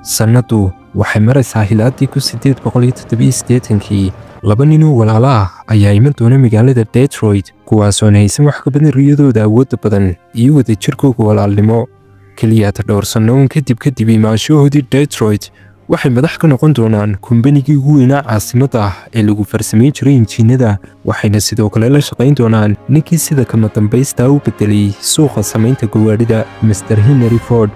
Sannadu waxay maraysaa hilaadii 1887kii. Laba nin oo walaalo ah ayaa iman doona magaalada Detroit, kuwaasoon haysan wax ka badan riyadooda awoodda badan iyo wadajirkooga walaalnimo. Keliyaata dhowr sanno uun kadib imaanshahoodii Detroit, waxay madax ka noqon doonaan kumbanigii ugu weynaa caasimadda ee lagu farsamayn jiray injiinada, waxayna sidoo kale la shaqayn doonaan ninkii sida kama dambaysta u bedelay suuqa samaynta gawaadhida, Mr. Henry Ford.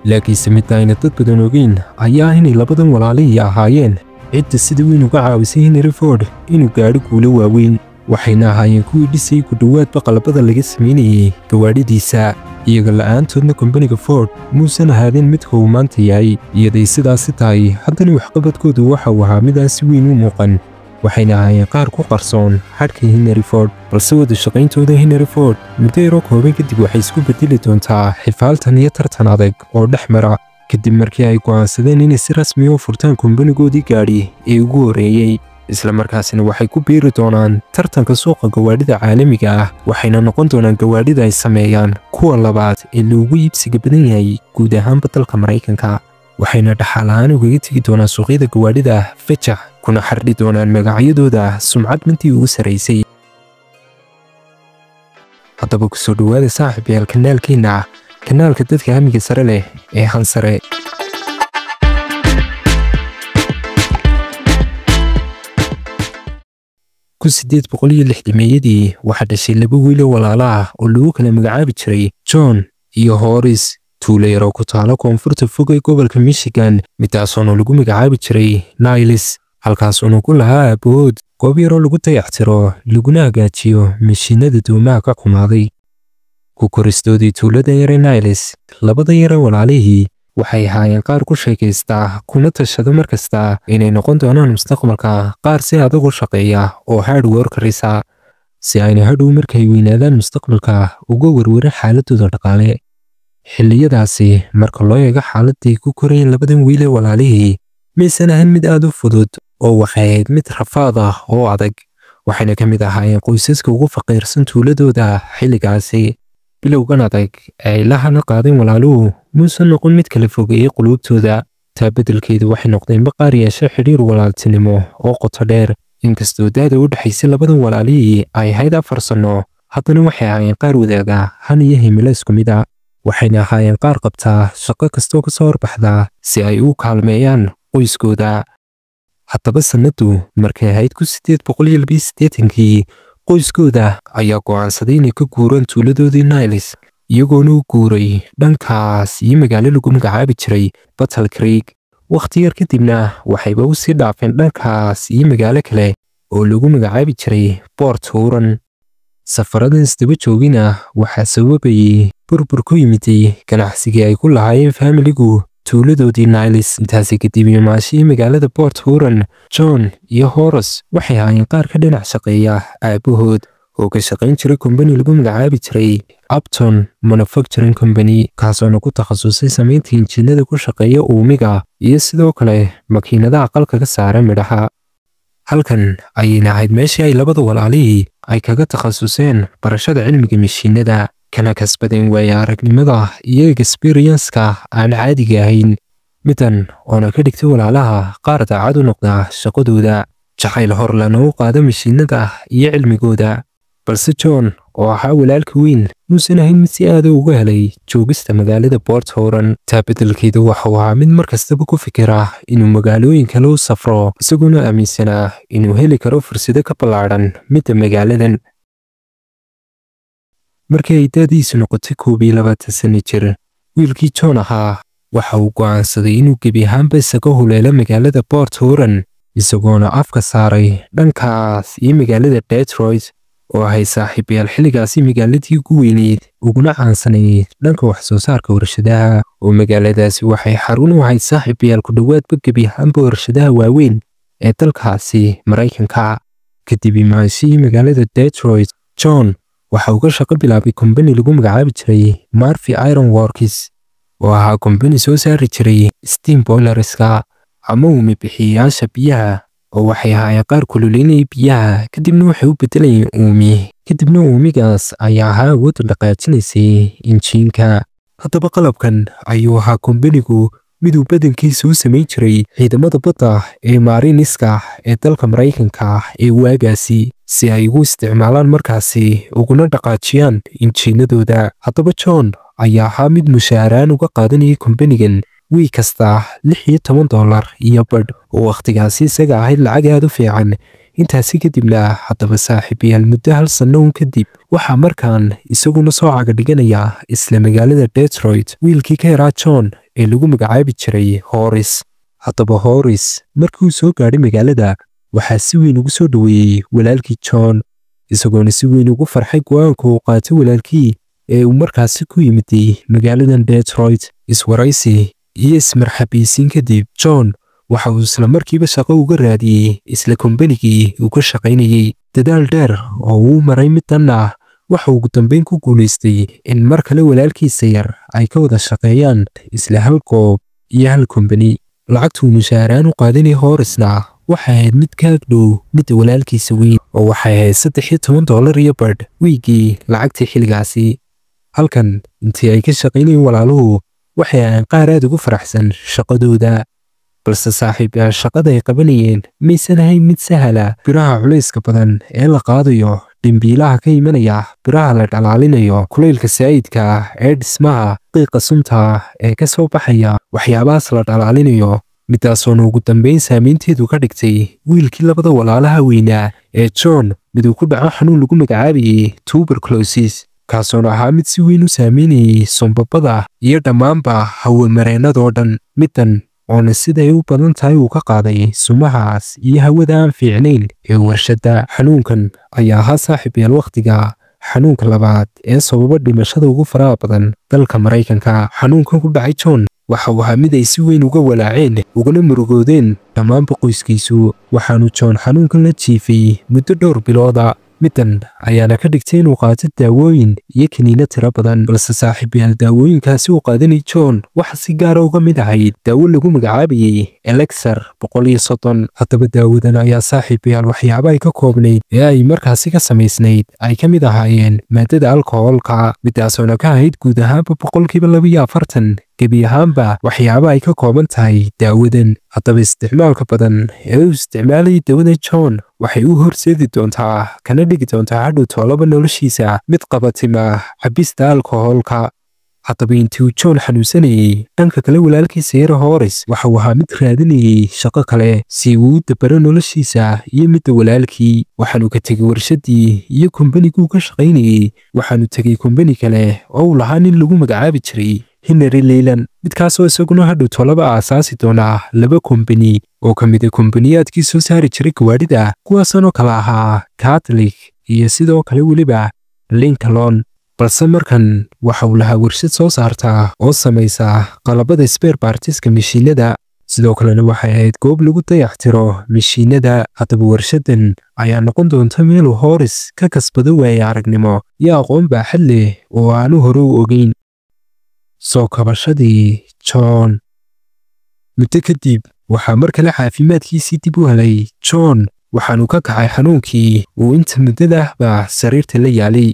Laakiinse mid ayna dad badan ogeyn ayaa inay labadan walaalihii ahaayeen cidda sida weyn uga caawisay Henry Ford inuu gaadho guulo waaweyn. Waxayna ahaayeen kuwii dhisayay ku dhowaadba qalabada laga samaynayay gawaadhidiisa. Iyaga la'aantoodna kumbaniga Ford muusan ahaadeen midka uu maanta yahay. Iyaday sidaasi tahay, haddana waxqabadkoodu waxa uu ahaa mid aan si weyn u muuqan, waxayna ahaayeen qaar ku qarsoon hadhka Henry Ford. Balse wada shaqayntooda Henry Ford muddo yaroo kooban kadib waxay isku bedeli doontaa xifaaltan iyo tartan adag oo dhex mara, kadib markii ay go'aansadeen inay si rasmi u furtaan kumbanigoodii gaadhi ee ugu horreeyey. Isla markaasina waxay ku biiri doonaan tartanka suuqa gawaadhida caalamiga ah, waxayna noqon doonaan gawaadhida ay sameeyaan kuwa labaad ee loogu iibsiga badan yahay guud ahaanba dalka Maraykanka. Waxayna dhaxal ahaan ugaga tegi doonaan suuqyada gawaadhida fajax, kuna xardhi doonaan magacyadooda sumcad mintii ugu sarraysay. Haddaba kusoo dhowaada saaxiibayaal kanaalkeena, kanaalka dadka hamiga sare leh ee Hansare. 1860meeyadii waxaa dhashay laba wiil oo walaalo ah oo lagu kala magacaabi jiray John iyo Horace, tuulo yar oo ku taala koonfurta fog ee gobolka Michigan, midaasoona lagu magacaabi jiray Niles, halkaasuuna ku lahaa aabahood goob yaroo lagu dayactiro laguna hagaajiyo mashiinada doomaha ka xumaaday. Ku koristoodii tuulada yare Niles, labada yare walaalihii waxay ahaayeen qaar ku sheekaysta kuna tashada mar kasta inay noqon doonaan mustaqbalka qaar si adag u shaqeeya oo hard workerisa, si ayna hadhow markay weynaadaan mustaqbalka uga werwerin xaaladooda dhaqaale. Xilliyadaasi marka loo eego xaaladday ku korayeen labadan wiil ee walaalihii, maysan ahayn mid aad u fudud oo waxay ahayd mid rafaad ah oo adag, waxayna ka mid ahaayeen qoysaska ugu faqiirsan tuuladooda xilligaasi. Bilowgan adag ee ay la hana qaadeen walaaluhu muusan noqon mid kala fogeeyey quluubtooda. Taa beddelkeedu waxay noqdeen qaar yeesha xidhiir walaaltinimo oo qoto dheer. Inkastoo da'da u dhexaysay labadan walaalihii ay ahayd 4 sano, haddana waxay ahaayeen qaar wadaaga han iyo himilo isku mid ah, waxayna ahaayeen qaar qabtaa shaqo kastoo ka soo horbaxda si ay u kaalmeeyaan qoyskooda. Haddaba sannadu markay ahayd 1882kii, qoyskooda ayaa go'aansaday inay ka guuraan tuuladoodii Niles, iyagoona u guuray dhankaas iyo magaalo lagu magacaabi jiray Battle Creek. Wakhti yar kadibna waxayba u sii dhaafeen dhankaas iyo magaalo kale oo lagu magacaabi jiray Port Huron. Safaradan isdaba joogina waxaa sababayay burbur ku yimiday ganacsigii ay ku lahaayeen faamiligu tuuladoodii Niles. Intaasi kadib imaashihii magaalada Port Huron, John iyo Horace waxay ahaayeen qaar ka dhinac shaqeeya aabahood oo ka shaqayn jiray kumbani lagu magacaabi jiray Upton Manufacturing Company, kaasoona ku takhasusay samaynta injiinada ku shaqeeya uumiga iyo sidoo kale makiinadaha qalka ka saara midhaha. Halkan ayayna ahayd meeshii ay labada walaalihii ay kaga takhasuseen barashada cilmiga mashiinada, kana kasbadeen waaya aragnimada iyo experience-ka aan caadiga ahayn, midan oona ka dhigtay walaalaha qaar daacad u noqda shaqadooda, jacayl horlana u qaada mashiinada iyo cilmigooda. Balse John oo ahaa walaalka weyn muusan ahayn mid si aad uga helay joogista magaalada Port Huron. Taa beddelkeeda waxa uu ahaa mid mar kastaba ku fikira inuu magaalooyin kale u safro, isaguna aaminsanaa inuu heli karo fursado ka ballaadhan midda magaaladan. Markii ay da'diisu noqotay 21 sano jir, wiilkii John ahaa waxa uu go'aansaday inuu gebi ahaanba isaga huleelo magaalada Port Huron, isagoona afka saaray dhankaas iyo magaalada Detroit oo ahay saaxiibayaal xilligaasi magaaladii ugu weyneyd uguna caansanayd dhanka wax soo saarka warshadaha. Oo magaaladaasi waxay xarun u ahayd saaxiibayaal ku dhowaadba gebi ahaanba warshadaha waaweyn ee dalkaasi Maraykanka. Kadib imaanshihii magaalada Detroit, John waxa uu ka shaqo bilaabay kumbani lagu magacaabi jiray Murphy Iron Works, oo ahaa kumbani soo saari jiray steam boilerska ama uumi bixiyayaasha biyaha, oo waxay ahaayeen qaar kululeynayay biyaha kadibna waxay u bedelayeen uumi, kadibna uumigaas ayaa ahaa awoodda dhaqaajinaysay injiinka. Haddaba qalabkan ayuu ahaa kumbanigu miduu badankiisa u samayn jiray ciidamada badda ee maariiniska ee dalka Maraykanka ee waagaasi, si ay ugu isticmaalaan markaasi uguna dhaqaajiyaan injiinadooda. Haddaba John ayaa ahaa mid mushaharaan uga qaadanayay kombanigan wiig kasta $16 iyo badh, oo wakhtigaasi isaga ahayd lacag aad u fiican. Intaasi kadibna haddaba saaxiibayaal, muddo hal sanno uun kadib waxaa markaan isaguna soo cagadhiganaya isla magaalada Detroit wiilkii ka yaraa John ee lagu magacaabi jiray Horace. Haddaba Horace markii uu soo gaadhay magaalada waxaa si weyn ugu soo dhoweeyey walaalkii John, isagoona si weyn ugu farxay go'aanka uu qaatay walaalkii ee uu markaasi ku yimiday magaaladan Detroit. Iswaraysi iyo ismarxabaysiin kadib, John waxa uu isla markiiba shaqo uga raadiyey isla kombanigii uu ka shaqaynayey. Dadaal dheer oo uu maray midanna waxa ugu dambeyn ku guulaystay in mar kale walaalkiisa yar ay ka wada shaqeeyaan isla hal goob iyo hal kombani. Lacagtuu mushaharaan u qaadanayay Horace-na waxay ahayd mid ka agdhow midda walaalkiisa weyn, oo waxay ahayd $13 iyo badh wiiggii lacagtii xilligaasi. Halkan intii ay ka shaqaynayeen walaaluhu waxay ahayn qaar aad ugu faraxsan shaqadooda, balse saaxiibayaal shaqada ay qabanayeen maysan ahayn mid sahla. Biraha culayska badan ee la qaadayo, dhimbiilaha ka imanaya biraha la dhalaalinayo, kulaylka saa'idka ah ee dhismaha, qiiqa sunta ee ka soo baxaya waxyaabahaas la dhalaalinayo, midaasoona ugu dambeyn saameynteedu ka dhigtay wiilkii labada walaalaha weynaa ee John mid uu ku dhaco xanuun lagu magacaabayay tuberculosis, kaasoona ahaa mid si weyn u saameynayay sombabada iyo dhammaanba hawamareennadoo dhan. Middan oona siday u badan tahay uu ka qaaday sumahaas iyo hawada aan fiicnayn ee warshadda. Xanuunkan ayaa ahaa saaxiibayaal wakhtiga xanuunka labaad ee sababa dhimashada ugu faraha badan dalka Maraykanka. Xanuunkan ku dhacay John waxa uu ahaa mid ay si weyn uga walaaceen ugana murugoodeen dhammaanba qoyskiisu, waxaanu John xanuunkan la jiifay muddo dhowr bilooda. Middan ayaana ka dhigtay inuu qaato daawooyin iyo kiniino tiro badan, balse saaxiibayaal daawooyinkaasi uu qaadanay John waxa si gaara uga mid ahayd daawo lagu magacaabayay Elixir 130. Haddaba daawadan ayaa saaxiibayaal waxyaaba ay ka koobnayd ee ay markaasi ka samaysnayd ay ka mid ahaayeen maadada alkoholka, midaasoona ka ahayd guud ahaanba 42% gebi ahaanba waxyaaba ay ka kooban tahay daawadan. Haddaba isticmaalka badan ee uu isticmaalayay dawada John waxay u horseedi doontaa kana dhigi doontaa hadhow toolaba noloshiisa mid qabatima cabista alkoholka. Haddaba intii uu John xanuunsanayay, dhanka kale walaalkiisa yar Horace waxa uu ahaa mid raadinayay shaqo kale si uu u dabaro noloshiisa iyo midda walaalkii. Waxaanu ka tegey warshaddii iyo kombaniguu ka shaqaynayay, waxaanu tegey kombani kale oo uu lahaa nin lagu magacaabi jiray Henry Leland, midkaasoo isaguna hadhow tolaba aasaasi doona laba kombani oo ka mid ah kombaniyaadkii soo saari jiray gawaadhida, kuwaasanoo kala ahaa Catholic iyo sidoo kale weliba Lincoln. Balse markan waxa uu lahaa warshad soo saarta oo samaysa qalabada spare partiska mishiinada, sidoo kalena waxay ahayd goob lagu dayactiro mishiinada. Haddaba warshadan ayaa noqon doonta meel uu Horace ka kasbado waaya aragnimo iyo aqoon baaxad leh oo aanu hore u ogeyn. Soo kabashadii John. Muddo kadib waxaa mar kale caafimaadkiisii dib u helay John, waxaanu ka kacay xanuunkii uu inta muddada ahba sariirta la yaalay.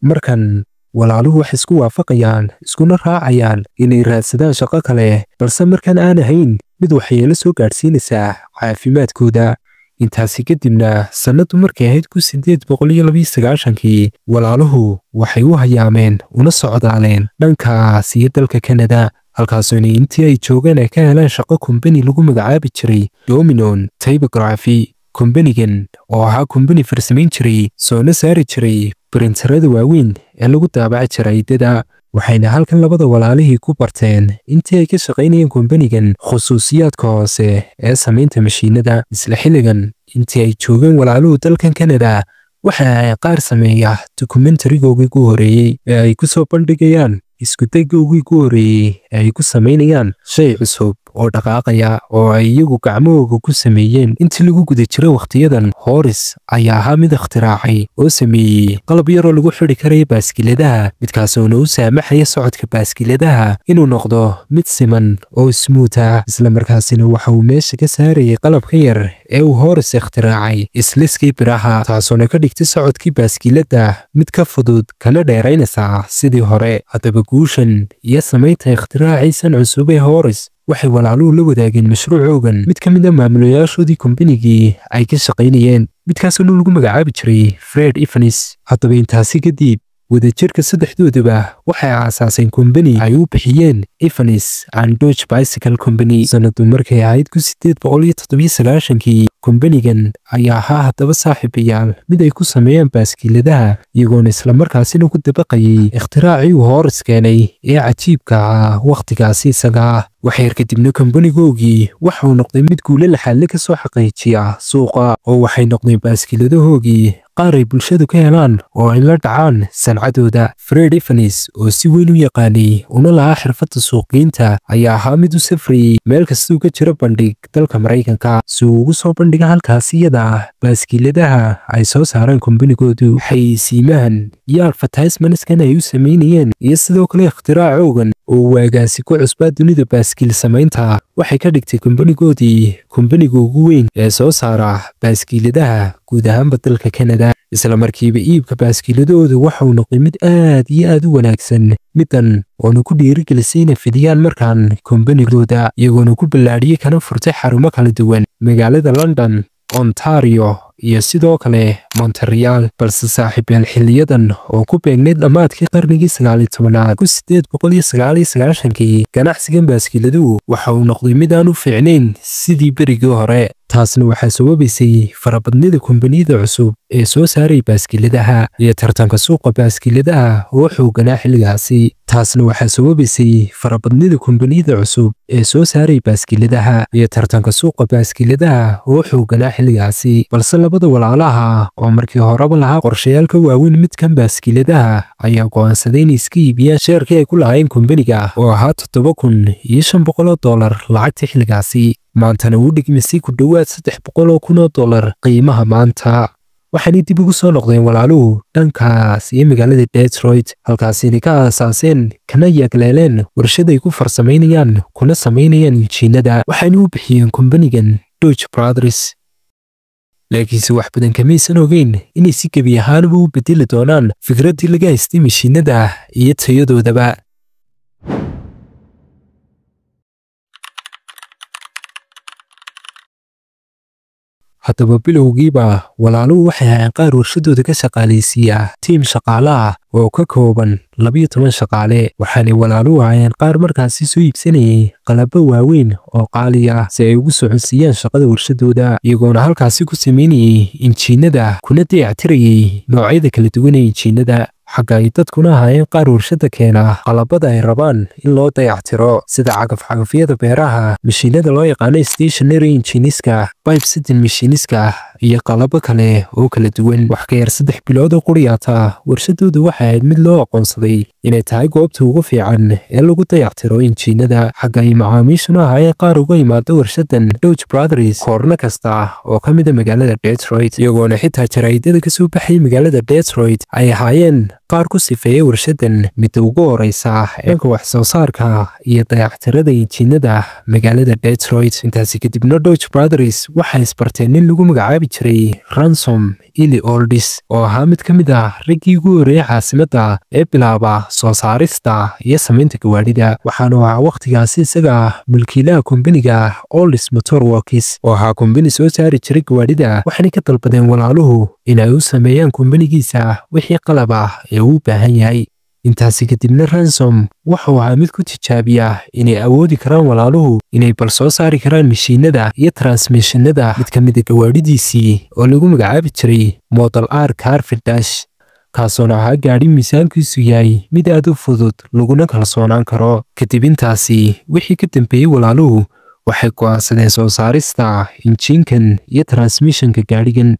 Markan walaaluhu waxay isku waafaqayaan iskuna raacayaan inay raadsadaan shaqo kale, balse markan aan ahayn mid waxyeelo soo gaadhsiinaysa caafimaadkooda. Intaasi kadibna sannadu markay ahayd 1892 walaaluhu waxay u hayaameen una socdaaleen dhankaas iyo dalka Kanada, halkaasoona intii ay joogeen ay ka heleen shaqo kombani lagu magacaabi jiray Dominion Typography. Kombanigan oo ahaa kombani farsamayn jiray soona saari jiray brintarada waaweyn ee lagu daabaci jiray dada, waxayna halkan labada walaalihii ku barteen intii ay ka shaqaynayeen kombanigan khusuusiyaadka hoose ee samaynta mashiinada. Isla xilligan intii ay joogeen walaaluhu dalkan Kanada waxa ay qaar sameeya dokumentarigoogii ku horeeyey ee ay ku soo bandhigayaan isku-daygoogii ku horeeyey ee ay ku samaynayaan shay cusub oo dhaqaaqaya oo ay iyagu gacmahooga ku sameeyeen. Intii lagu guda jiray wakhtiyadan, Horace ayaa ahaa mid ikhtiraacay oo sameeyey qalab yaroo lagu xidhi karaya baaskiiladaha, midkaasoona u saamaxaya socodka baaskiiladaha inuu noqdo mid siman oo smooth ah. Isla markaasina waxa uu meesha ka saarayay qalabka yar ee uu Horace ikhtiraacay isliskii biraha, taasoona ka dhigtay socodkii baaskiiladda mid ka fudud kana dheeraynaysa sidii hore. Haddaba guushan iyo samaynta ikhtiraacaysan cusub ee Horace waxay walaaluhu la wadaageen mashruucoogan mid ka mid ah maamulayaashoodii kombanigii ay ka shaqaynayeen, midkaasoo lagu magacaabi jiray Fred Evans. Haddaba intaasi kadib wadajirka saddexdooduba waxay aasaaseen kombani ay u bixiyeen Evans and Dodge Bicycle Company. Sanadu markay ahayd 1897kii, kombanigan ayaa ahaa haddaba saaxiibayaal mid ay ku sameeyaan baaskiiladaha, iyagoona islamarkaasina ku dabaqayay ikhtiraacii uu Horace keenay ee cajiibka ah wakhtigaasi isaga ah. Waxyar kadibna kombanigoogii waxa uu noqday mid guulo laxaadle ka soo xaqiijiya suuqa, oo waxay noqdeen baaskiiladahoogii qaar ay bulshadu ka helaan oo ay la dhacaan sancadooda. Fred Evans oo si weyn u yaqaanay una lahaa xirfadda suuqgeynta ayaa ahaa mid u safrayay meel kastuu ka jiro bandhig dalka Maraykanka si uu ugu soo bandhiga halkaasi iyada ah baaskiiladaha ay soo saareen kombanigoodu. Xayeysiimahan iyo advertisementskan ay u sameynayeen iyo sidoo kale ikhtiraacoogan oo waagaasi ku cusbaa dunida baaskiil samaynta waxay ka dhigtay kombanigoodii kombaniga ugu weyn ee soo saara baaskiiladaha guud ahaanba dalka Canada. Isla markiiba iibka baaskiiladoodu waxa uu noqday mid aad iyo aad u wanaagsan, midan oona ku dhiirigelisay inay fidiyaan markaan kombanigooda, iyagoona ku ballaadhiyey kana furtay xarumo kala duwan magaalada London, Ontario iyo sidoo kale Montreal. Balse saaxiibayaal, xilliyadan oo ku beegnayd dhammaadkii qarnigii 19aad 1899kii, ganacsigan baaskiiladuhu waxa uu noqday mid aan u fiicnayn sidii berigii hore. Taasna waxaa sababaysay farabadnida kombaniyada cusub ee soo saaray baaskiiladaha iyo tartanka suuqa baaskiiladaha oo xooganaa xilligaasi. Taasna waxaa sababaysay farabadnida kombaniyada cusub ee soo saaray baaskiiladaha iyo tartanka suuqa baaskiiladaha oo xooganaa xilligaasi. Balse labada walaalaha oo markii horeba lahaa qorshayaal ka waaweyn midkan baaskiiladaha ayaa go'aansaday inay iska iibiyaan sheerkii ay ku lahaayeen kombaniga oo ahaa $7,500 lacagtii xilligaasi, maantana uu dhigmisay ku dhowaad $300,000 qiimaha maanta. Waxaanay dib ugu soo noqdeen walaaluhu dhankaas iyo magaalada Detroit, halkaasina ka aasaaseen kana yagleeleen warshad ay ku farsamaynayaan kuna samaynayaan injiinada. Waxayna u bixiyeen kombanigan Dodge Brothers. Laakiinse wax badan kamaysan ogeyn inay si gebi ahaanba u bedeli doonaan fikraddii laga haystay mashiinada iyo tayadoodaba. Haddaba bilowgiiba walaaluhu waxay ahaayeen qaar warshadooda ka shaqaalaysiiya tiim shaqaale ah oo ka kooban 12 shaqaale. Waxaanay walaaluhu ahaayeen qaar markaasi soo iibsanayay qalabo waaweyn oo qaali ah si ay ugu socodsiiyaan shaqada warshadooda, iyagoona halkaasi ku sameynayay injiinada kuna dayactirayay noocyada kala duwan ee injiinada. Xagga ay dadkuna ahaayeen qaar warshada keena qalabada ay rabaan in loo dayactiro, sida cagaf-cagafyada beeraha, mashiinada loo yaqaano stationary engineska, pipe setting machiniska iyo qalabo kale oo kala duwan. Wax ka yar 3 bilood oo quriyaata, warshadoodu waxay ahayd mid loo aqoonsaday inay tahay goobta ugu fiican ee lagu dayactiro injiinada. Xagga ay macaamiishuna ahaayeen qaar uga yimaada warshadan Dodge Brothers koorna kasta oo ka mid ah magaalada Detroit, iyagoona xitaa jaraa'idada ka soo baxay magaalada Detroit ay ahaayeen qaar ku sifeeyay warshadan midda ugu horeysa dhanka wax soo saarka iyo dayactirada injiinada magaalada Detroit. Intaasi kadibna Dodge Brothers waxay isbarteen nin lagu magacaabi jiray Ransom Eli Oldis oo ahaa mid ka mid ah raggii ugu horreeyay caasimadda ee bilaaba soo saarista iyo samaynta gawaadhida. Waxaanu ahaa wakhtigaasi isaga mulkiilaha kombaniga Oldis Motor Works oo ahaa kombani soo saari jiray gawaadhida. Waxaanay ka dalbadeen walaaluhu inay u sameeyaan kombanigiisa wixii qalab ah ee uu u baahan yahay. Intaasi kadibna Ransom wuxuu ahaa mid ku tijaabiya inay awoodi karaan walaaluhu inay bal soo saari karaan mashiinada iyo transmissionada mid ka mid ah gawaadhidiisii oo lagu magacaabi jiray Model R Carford Dash, kaasoona ahaa gaadhi miisaankiisu yahay mid aad u fudud laguna kalsoonaan karo. Kadib intaasi wixii ka dambeeyey walaaluhu waxay go'aansadeen soo saarista injiinkan iyo transmissionka gaadhigan.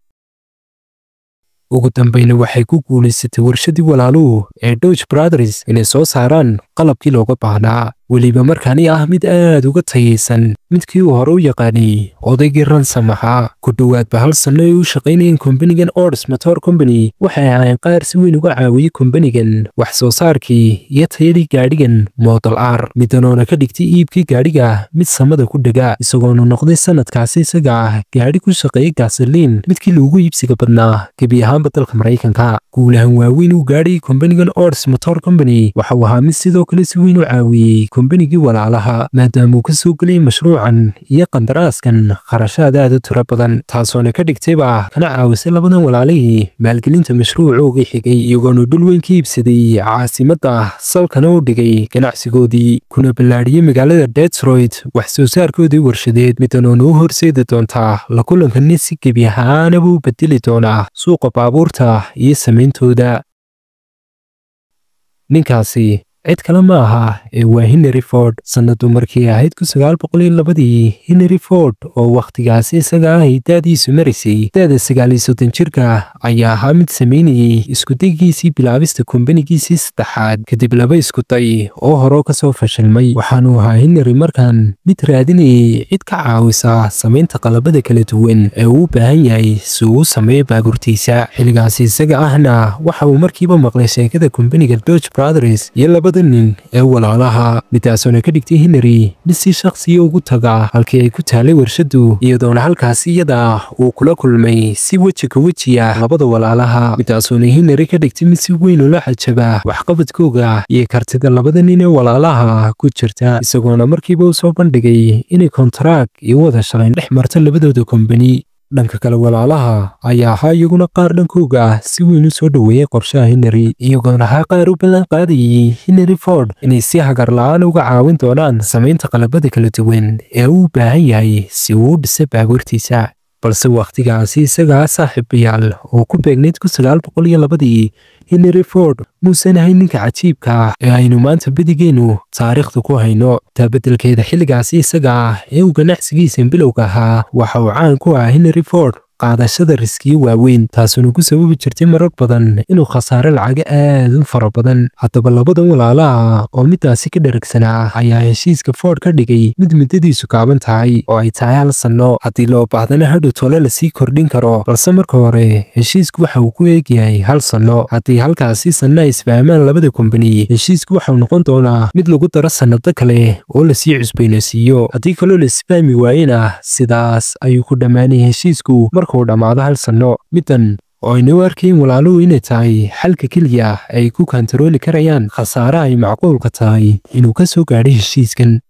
Ugu dambayna waxay ku guulaysatay warshadii walaaluhu ee Dodge Brothers inay soo saaraan qalabkii looga baahnaa. Weliba markaani ah mid aad uga tayaysan midkii uu hore u yaqaanay odaygii Ransom ahaa. Ku dhowaadba hal sanno ay u shaqaynayeen kombanigan Olds Motor Company, waxay ahaayeen qaar si weyn uga caawiyey kombanigan wax soo saarkii iyo tayadii gaadhigan Model R, midanoona ka dhigtay iibkii gaadhiga mid samada ku dhega, isagoona noqday sanadkaasi isaga ah gaadhi ku shaqeeyay gaasoliin midkii loogu iibsiga badnaa gebi ahaanba dalka Maraykanka. Guulahan waaweyn uu gaadhay kombanigan Olds Motor Company waxa uu ahaa mid sidoo kale si weyn u caawiyey kombanigii walaalaha, maadaama uu ka soo geliyay mashruucan iyo qandaraaskan kharashaad aad u tiro badan, taasoona ka dhigtayba kana caawisay labadan walaalihii maalgelinta mashruucoogii xigay, iyagoona dhul weyn ka iibsaday caasimadda, salkana u dhigay ganacsigoodii, kuna ballaadhiyey magaalada Detroit wax soo saarkoodii warshadeed. Midanoona u horseedi doontaa la kulanka nin si gebi ahaanaba u bedeli doonaa suuqa baabuurta iyo samayntooda. Ninkaasi cid kale ma aha ee waa Henry Ford. Sanadu markii ahayd 1902, Henry Ford oo wakhtigaasi isaga ahay da'diisu maraysay da'da 39 jirka ayaa ahaa mid samaynayay iskudaygiisii bilaabista kombanigiisii saddexaad kadib laba iskuday oo hore kasoo fashilmay. Waxaanu ahaa Henry markan mid raadinayay cid ka caawisa samaynta qalabada kala duwan ee uu u baahan yahay si uu u sameeyo baabuurtiisa. Xilligaasi isaga ahna waxa uu markiiba maqlay sheekada kombaniga Dodge Brothers iyo labada nin ee walaalaha, midaasoona ka dhigtay Henry mid si shakhsiya ugu taga halkii ay ku taalay warshadu, iyadoona halkaasi iyada uu kula kulmay si weji ka weji ah labada walaalaha, midaasoona Henry ka dhigtay mid si weyn ula xajaba waxqabadkooga iyo kartida labada nin ee walaalaha ku jirta, isagoona markiiba u soo bandhigay inay kontaraag iyo wada shaqayn dhex marto labadooda kombani. Dhanka kale walaalaha ayaa ahaa iyaguna qaar dhankooga ah si weyn u soo dhoweeyey qorshaha Henry, iyagoona ahaa qaar u ballan qaadayay Henry Ford inay si hagar la'aan uga caawin doonaan samaynta qalabada kala duwan ee uu u baahan yahay si uu u dhiso baabuurtiisa. Balse wakhtigaasi isagaa saaxiibayaal oo ku beegnayd 1902, Henry Ford muusan ahayn ninka cajiibka ah ee aynu maanta badigeenu taariikhda ku hayno. Taa beddelkeeda xilligaasi isaga ah ee uu ganacsigiisa bilowga ahaa, waxa uu caan ku ahaa Henry Ford qaadashada riskiyo waaweyn, taasuna ku sababi jirtay marar badan inuu khasaare lacago aad u fara badan. Haddaba labadan walaalaha oo midaasi ka dheragsanaa ayaa heshiiska Ford ka dhigay mid muddadiisu kaaban tahay oo ay tahay hal sanno, haddii loo baahdana hadhow tole lasii kordhin karo, balse marka hore heshiisku waxa uu ku eegyahay hal sanno. Haddii halkaasi sanno ay isfahmaan labada kombani, heshiisku waxau noqon doonaa mid lagu daro sannado kale oo lasii cusbaynaysiiyo. Haddii kaloo la isfahmi waayena, sidaas ayuu ku dhammaanay heshiisku markuu dhammaado hal sanno. Middan oo aynu u arkayn walaaluhu inay tahay xalka keliya ay ku kantarooli karayaan khasaaraha ay macquulka tahay inuu ka soo gaadhay heshiiskan.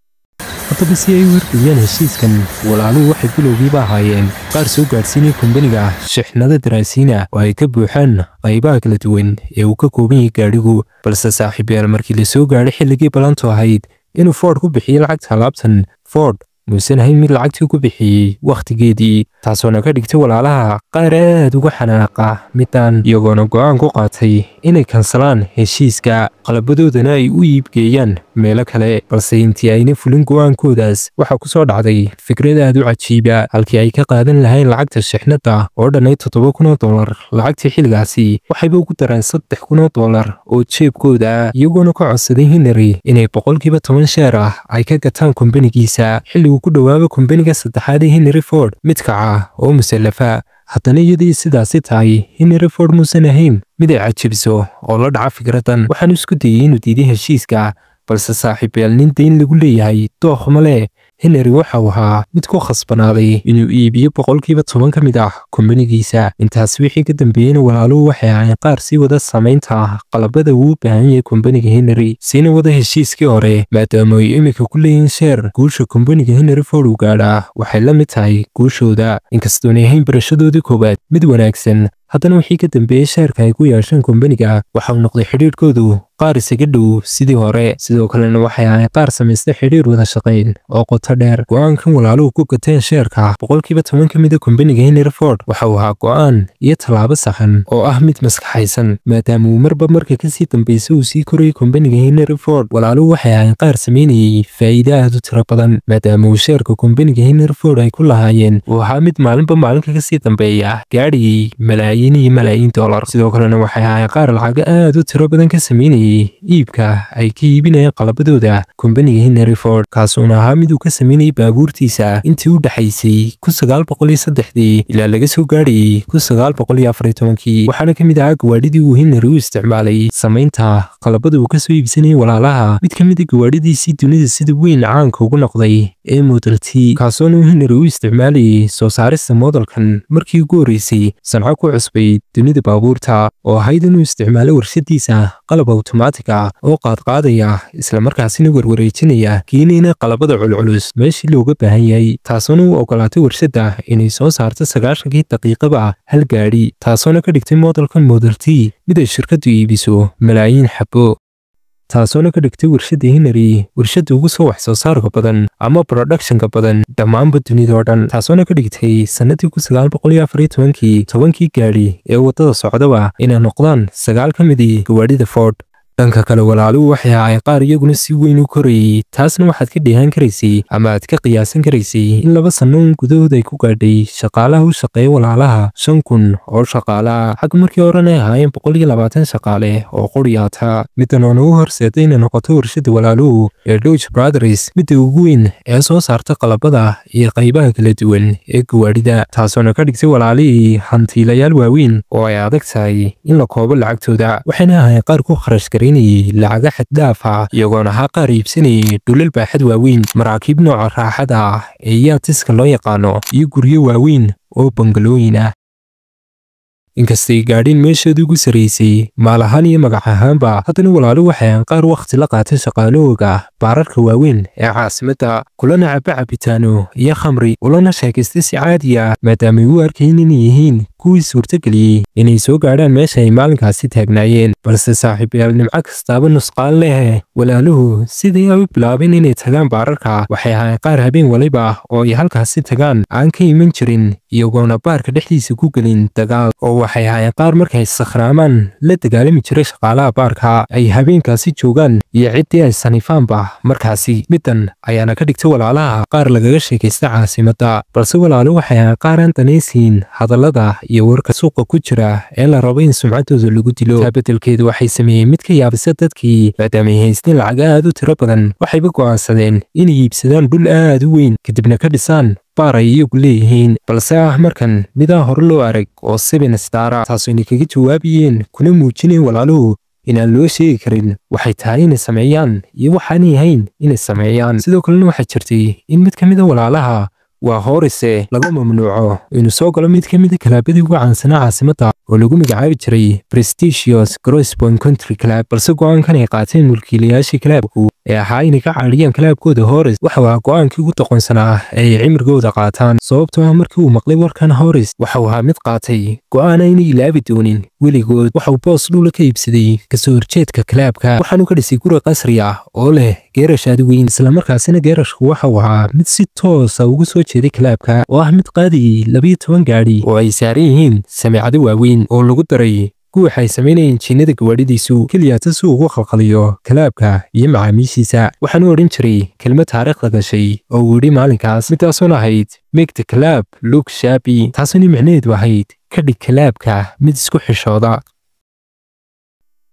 Haddaba si ay u hirgeliyaan heshiiskan, walaaluhu waxay bilowgiiba ahaayeen qaar soo gaadhsiinaya kombaniga shixnada daraasiina oo ay ka buuxaan qaybaha kala duwan ee uu ka kooban yahay gaadhigu. Balse saaxiibayaal, markii la soo gaadhay xilligii ballantu ahayd inuu Ford ku bixiyo lacagta alaabtan, Ford muusan ahayn mid lacagtii ku bixiyey wakhtigeedii, taasoona ka dhigtay walaalaha qaar aad uga xanaaqa middan, iyagoona go'aan ku qaatay inay kansalaan heshiiska, qalabadoodana ay u iibgeeyaan meelo kale. Balse intii ayna fulin go'aankoodaas, waxaa ku soo dhacday fikrad aad u cajiiba. Halkii ay ka qaadan lahayn lacagta shixnadda oo dhanay $7,000 lacagtii xilligaasi, waxayba ugu dareen $3,000 oo jeebkooda, iyagoona ka codsaday Henry inay 10% sheer ah ay ka gataan kombanigiisa. Xilligu ku dhowaaba kombaniga saddexaad ee Henry Ford mid kaca oo musallafa, haddana iyadii sidaasi tahay Henry Ford muusan ahayn mid ay cajibiso oo la dhaca fikraddan. Waxaanu isku dayey inuu diiday heshiiska, balse saaxiibayaal, nin dayn lagu leeyahay dooq ma leh. Henry waxa uu ahaa mid ku khasbanaaday inuu iibiyo 10% ka mid ah kombanigiisa. Intaas wixii ka dambeeyeyna walaaluhu waxay ahaayeen qaar sii wada samaynta qalabada uu u baahan yahay kombaniga Henry, siina wada heshiiskii hore, maadaama ay iminka ku leeyihiin sheer. Guusha kombaniga Henry Ford uu gaadhaa waxay la mid tahay guushooda. Inkastoonay ahayn barashadoodii koowaad mid wanaagsan, haddana wixii ka dambeeyey sheerka ay ku yeesheen kombaniga waxa uu noqday xidhiidhkoodu qaar isaga dhow sidii hore. Sidoo kalena waxay ahayn qaar samaystay xidhiidh wada shaqayn oo qoto dheer. Go'aankan walaaluhu ku gateen sheerka 10% ka mida kombaniga Henry Ford waxa uu ahaa go'aan iyo tallaabo saxan oo ah mid maskaxaysan, maadaama uu marba marka kasii dambaysa uu sii korayay kombaniga Henry Ford. Walaaluhu waxay ahayn qaar samaynayay faa'iido aad u tiro badan, maadaama uu sheerka kombaniga Henry Ford ay ku lahaayeen uu ahaa mid maalinba maalinka kasii dambeeya gaadhayay malaayiin iyo malaayiin dollar. Sidoo kalena waxay ahayn qaar lacago aad u tiro badan ka samaynayay sameynayay iibka ay ka iibinayeen qalabadooda kumbaniga Henry Ford, kaasuuna ahaa mid uu ka sameynayay baabuurtiisa intii u dhaxaysay 1903 ilaa laga soo gaadhayay 1914. Waxaana ka mid ahaa gawaadhidii uu Henry u isticmaalay samaynta qalabada uu ka soo iibsanayay walaalaha mid ka mid ah gawaadhidiisii dunida sida weyn caanka ugu noqday ee Model T, kaasoona uu Henry u isticmaalayay soo saarista modelkan markii ugu horreysay sanco ku cusbay dunida baabuurta, oo ahayd inuu isticmaalo warshadiisa qalab awtomaatig ah oo qaadqaadaya islamarkaasina warwareejinaya, keenayna qalabada culculus meeshii looga baahan yahay, taasoona u ogolaatay warshadda inay soo saarto 90kii daqiiqaba hal gaadhi, taasoona ka dhigtay modelkan Model T mid ay shirkaddu iibiso malaayiin xabo, taasoona ka dhigtay warshadda Henry warshadda ugu soo wax soo saarka badan ama productionka badan dhammaanba dunida oo dhan, taasoona ka dhigtay sanadii 1914 tobankii gaadhi ee waddada socdaba inay noqdaan 9 ka midii gawaadhida Ford. Dhanka kale walaaluhu waxay ahaayeen qaar iyaguna si weyn u korayay, taasna waxaad ka dheehan karaysay ama aad ka qiyaasan karaysay in 2 sano gudahood ay ku gaadhay shaqaalaha u shaqeeya walaalaha 5,000 oo shaqaale ah, xag markii horena ay ahaayeen 120 shaqaale oo qoriyaata. Middan oo nagu horseeday inay noqoto warshadda walaaluhu ee Dodge Brothers midda ugu weyn ee soo saarta qalabada iyo qaybaha kala duwan ee gawaadhida, taasoona ka dhigtay walaalihii hantiilayaal waaweyn oo ay adag tahay in la koobo lacagtooda. Waxayna ahaayeen qaar ku kharash lacaga xad dhaaf ah, iyagoona ahaa qaar iibsanayay dhulal baaxad waaweyn, maraakiib nooca raaxada ah ee yaatiska loo yaqaano, iyo guryo waaweyn oo bangalooyin ah. Inkastay gaadhin meeshoodii ugu sarreysay maal ahaan iyo magac ahaanba, haddana walaaluhu waxay ahaan qaar wakhti la qaatay shaqaalahooga baararka waaweyn ee caasimadda, kulana caba cabitaano iyo khamri, ulana sheekaystay si caadi ah, maadaamay u arkayn inay yihiin kuwii suurtageliyey inay soo gaadhaan meesha ay maalinkaasi taagnaayeen. Balse saaxiibayaal, nimco kastaaba nusqaan leh. Walaaluhu sidii ay u bilaabeen inay tagaan baararka, waxay ahaayeen qaar habeen waliba oo ay halkaasi tagaan aan ka iman jirin, iyagoona baarka dhexdiisa ku gelin dagaal, oo waxay ahaayeen qaar markay sakhraamaan la dagaalami jiray shaqaalaha baarka ay habeenkaasi joogaan iyo ciddii ay sanifaanba markaasi. Middan ayaana ka dhigtay walaalaha qaar lagaga sheekaysta caasimadda. Balse walaaluhu waxay ahaayeen qaar aan danaysiin hadallada iyo warka suuqa ku jira ee la rabo in sumcaddooda lagu dilo. Taa beddelkeedu waxay sameeyeen mid ka yaabisa dadkii, maadaamay haysteen lacag aad u tiro badan, waxayba go'aansadeen inay iibsadaan dhul aad u weyn, kadibna ka dhisaan baar ay iyagu leeyihiin, balse ah markan midaa hore loo arag oo 7 star ah, taasoo inay kaga jawaabayeen kuna muujineen walaaluhu inaan loo sheegi karin waxay tahay inay sameeyaan iyo waxaanay ahayn inay sameeyaan. Sidoo kalena waxaa jirtay in mid ka mid a walaalaha waa Horise laga mamnuuco inuu soo galo mid ka mid a kalaabadii ugu caansanaa caasimadda oo lagu magacaabi jiray Prestigious Grosse Pointe Country Club, balse go'aankan ay qaateen mulkiilayaashii kalaabku ee ahaa inay ka caadhiyaan kalaabkooda Horis waxa uu ahaa go'aankii ugu doqonsanaa ee ay cimrigooda qaataan, sababtoo ah markii uu maqlay warkan Horis waxa uu ahaa mid qaatay go'aan aynay ilaabi doonin weligood. Waxa uu boos dhula ka iibsaday kasoo horjeedka kalaabka, waxaanu ka dhisay guri qasri ah oo leh geerash aad u weyn, islamarkaasina geerashku waxa uu ahaa mid si toosa ugu soo jeeday kalaabka, oo ah mid qaadayay 12 gaadhi oo ay saaran yihiin sameecado waaweyn oo lagu daray guuxa ay samaynayeen jiinada gawaadhidiisu keliya si uu ugu khalkhaliyo kalaabka iyo macaamiishiisa. Waxaanu odhan jiray kelmad taariikhda gashay oo uu yidhi maalinkaas, midaasoon ahayd make the club look shabby, taasuna micnaheedu ahayd ka dhig kalaabka mid isku xishooda.